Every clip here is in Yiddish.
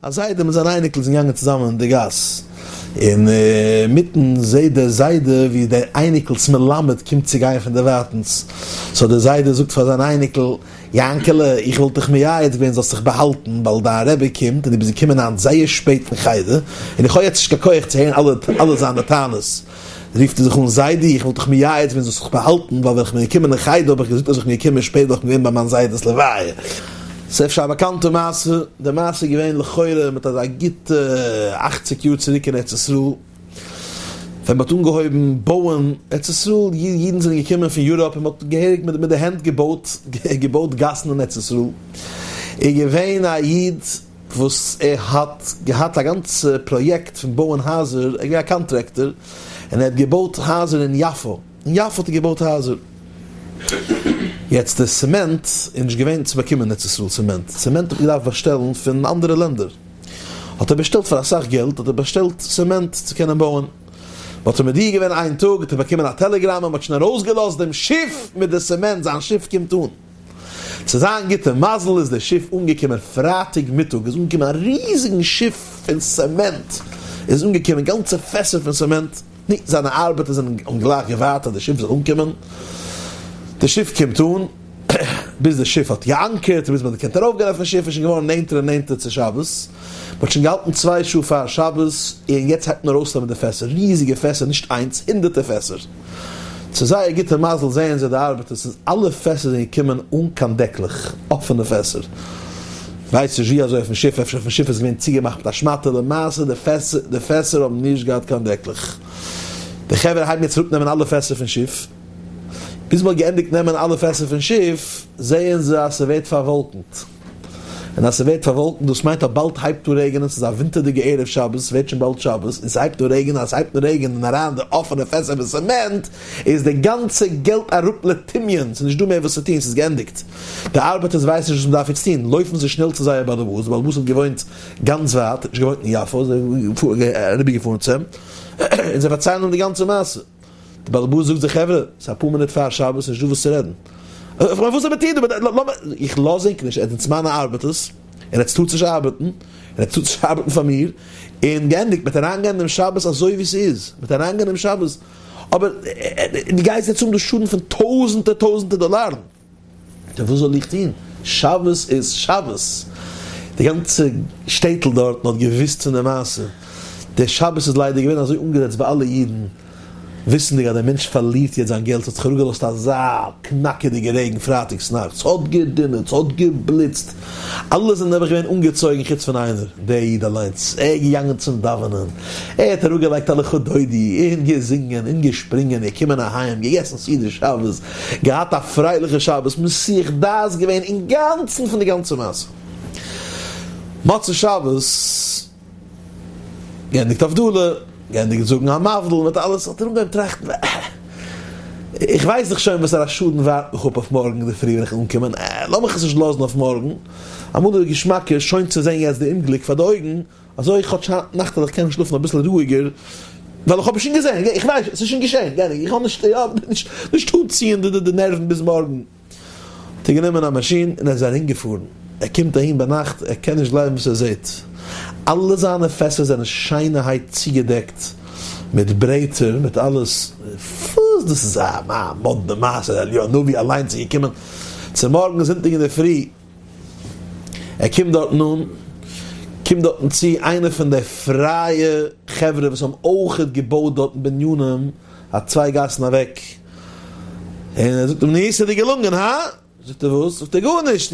א זיידע מיט זיין אייניקל זענען געגאנגען צוזאמען אין די גאס, און אינמיטן זעט דער זיידע ווי דער אייניקל'ס מלמד קומט צו גיין פון דערווייטנס, so דער זיידע זאגט פאר זיין אייניקל, יענקעלע, איך וואלט דיך מייעץ געווען זאלסט זיך באהאלטן, ווייל דיין רבי קומט און דו ביסט געקומען היינט זייער שפעט פון חדר, און איך האב יעצט נישט קיין כח צו הערן אלע אלע זיינע טענות. רופט ער זיך אן, זיידי, איך וואלט דיך מייעץ געווען זאלסט זיך באהאלטן, ווייל ווען איך בין געקומען אין חדר האב איך געזאגט אז איך בין געקומען שפעט ווייל איך בין געווען ביי מיין זיידע'ס לוויה. ס'איז אפשר א באקאנטע מעשה, די מעשה איז געווען לכאורה מיט אזא גוטע אכציג יאר צוריק אין ארץ ישראל, ווען מ'האט אנגעהויבן בויען ארץ ישראל, אידן זענען געקומען פון יוראפ און מ'האט געהעריג מיט די הענט געבויט געבויט גאסן אין ארץ ישראל, איז געווען א איד וואס ער האט געהאט א גאנצע פראיעקט פון בויען הייזער, ער איז געווען א contractor, און ער האט געבויט הייזער אין יפו, אין יפו האט ער געבויט הייזער. יעצט די צעמענט איז נישט געווען צו באקומען אין ארץ ישראל צעמענט, צעמענט האט מען געדארפט באשטעלן פון אנדערע לענדער, האט ער באשטעלט פאר אסאך געלט האט ער באשטעלט צעמענט צו קענען בויען, מען האט אים מודיע געווען איין טאג האט ער באקומען א טעלעגראם אז מען האט שוין ארויסגעלאזט דעם שיף מיט די צעמענט, זיין שיף קומט אן. צו זיין גוטע מזל איז דער שיף אנגעקומען פרייטאג מיטאג, איז אנגעקומען א ריזיגן שיף פון צעמענט, איז אנגעקומען גאנצע פעסער פון צעמענט, נו, זיינע ארבעטער זענען האבן גלייך געווארט אז די שיף זאל אנקומען, די שיף קומט אן, ביז די שיף האט געאנקערט און ביז מען האט געקענט ארויפגיין אויפן שיף איז שוין געווארן נענטער און נענטער צו שבת, מען האט שוין געהאלטן צוויי שעה פאר שבת, און יעצט הייבט מען ארויסנעמען די פעסער, ריזיגע פעסער, נישט איינס, הונדערטער פעסער. צו זייער גוטע מזל זעען זיי די ארבעטערס אז אלע פעסער זענען געקומען אן קיין דעקלעך, אפענע פעסער. כ'ווייס נישט ווי אזוי אויפן שיף, אפשר אויפן שיף איז געווען צוגעמאכט מיט א שמאטע, למעשה די פעסער די פעסער האבן נישט געהאט קיין דעקלעך. די חברה הייבן יעצט אראפנעמען אלע פעסער פון שיף. ביז מ'האט געענדיגט נעמען אלע פעסער פון שיף, זעען זיי אז ס'ווערט פארוואלקנט. און אז ס'ווערט פארוואלקנט דאס מיינט אז באלד הייבט אן רעגענען, ס'איז א ווינטערדיגע ערב שבת, ס'ווערט שוין באלד שבת, און ס'הייבט אן רעגענען, אז ס'הייבט אן רעגענען אריין די אפענע פעסער פון צעמענט, איז די גאנצע געלט אראפ לטמיון, ס'איז נישט דא מער וואס צו טון, ס'איז געענדיגט. די ארבעטערס ווייסן נישט וואס מ'דארף איצט טון, לויפן זיי שנעל צו זייער באלעבאס, די באלעבאס האט געוואוינט גאנץ ווייט, נישט געוואוינט אין יפו, זיי אריבערגעפארן צו אים, און זיי פארציילן אים די גאנצע מעשה. די באלעבאס זאגט זיי חברה, ס'איז אפאר מינוט פאר שבת, נישט דא וואס צו רעדן. איך מיין וואס זאל מען טון דא? לאמיר, איך לאז ענק נישט, עטס זענטס מיינע ארבעטערס, און עטס טארטס נישט ארבעטן, און עטס טארטס נישט ארבעטן פאר מיר, און געענדיגט, מ'וועט אריינגיין דעם שבת אזוי ווי ס'איז, מ'וועט אריינגיין דעם שבת, אבער דו גייסט יעצט האבן דא שאדן פון טויזענטער טויזענטער דאלארן. טא וואס זאל איך טון? שבת איז שבת! די גאנצע שטעטל דארטן האט געוואוסט פון די מעשה. דער שבת איז ליידער געווען אזוי אנגעזעצט ביי אלע אידן, וויסנדיג אז דער מענטש פארלירט יעצט זיין געלט, ס'האט זיך אראפגעלאזט אזא קנאקעדיגע רעגן פרייטאגס נאכט, ס'האט געדונערט, ס'האט געבליצט, אלע זענען נעבעך געווען אנגעצויגן חוץ פון איינער, דער איד אליינס, ער איז געגאנגען צום דאווענען, ער האט אראפגעלייגט א לכה דודי, און געזינגען און געשפרינגען, געקומען אהיים, געגעסן סעודת שבת, געהאט א פרייליכע שבת, מסיח דעת געווען אינגאנצן פון די גאנצע מעשה. מוצאי שבת, געענדיגט הבדלה, געענדיגט זאגן המבדיל מיט אלעס, האט ער אנגעהויבן טראכטן, איך ווייס דאך שוין וואסארא שאדן ווארט מיך אפ אויף מארגן אינדערפרי ווען איך וועל אנקומען, לאמיך עס נישט לאזן אויף מארגן, אמאל איז געשמאקער שוין צו זען יעצט די אומגליק פאר די אויגן, אזוי כאטש היינט נאכט וועל איך קענען שלאפן אביסל רואיגער, ווייל איך האב עס שוין געזען, איך ווייס, עס איז שוין געשען, גענוג, איך האב נישט, נישט, נישט אנציען די נערוון ביז מארגן. האט ער גענומען א מאשין און ער איז ארומגעפארן, ער קומט אהין ביינאכט, ער קען נישט גלייבן וואס ער זעט, אלע זיינע פעסער זענען שיינערהייט צוגעדעקט מיט ברעטער, מיט אלעס, וואס דאס איז א מאדנע מעשה, אליהו הנביא אליינס איז געקומען צומארגן זונטאג אינדערפרי, ער קומט דארטן אן, קומט דארטן צו איינער פון די פרייע חברה וואס האבן אויכעט געבויט דארטן בנינים א צוויי גאסן אוועק, און ער זאגט אים, נו, ס'איז דיר געלונגען, הא? זאגט ער, וואס? זאגט ער, גארנישט,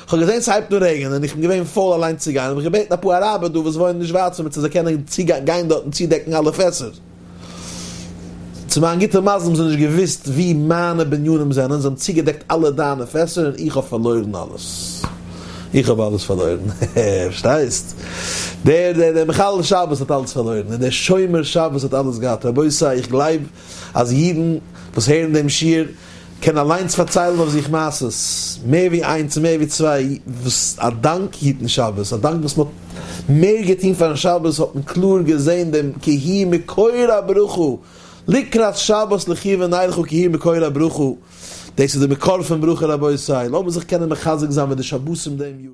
כ'האב געזען ס'הייבט אן רעגענען און איך בין געווען פויל אליין צו גיין, האב איך געבעטן אפאר אראבער דא וואס וואוינען נישט ווייט פון מיר צו זיי קענען גיין דארטן צודעקן אלע פעסער. צו מיין גוטע מזל האבן זיי נישט געוואוסט וואו מיינע בנינים זענען, זיי האבן צוגעדעקט אלע דיינע פעסער און איך האב פארלוירן אלעס. איך האב אלעס פארלוירן. פארשטייסט? דער דער דער מחלל שבת האט אלעס פארלוירן און דער שומר שבת האט אלעס געהאט. רבותי, איך גלייב אז אידן וואס הערן דעם שיעור קענען אליינס פארציילן אויף זיך מעשות, מער ווי איינס און מער ווי צוויי, וואס א דאנק היטן שבת, א דאנק וואס מען האט מער געטון פארן שבת האט מען קלאר געזען דעם כי הוא מקור הברכה, לקראת שבת לכו ונלכה כי הוא מקור הברכה, דאס איז די מקור פון ברכה רבותי, לאמיר זיך קענען מחזק זיין מיט די שבתים דעם יאר.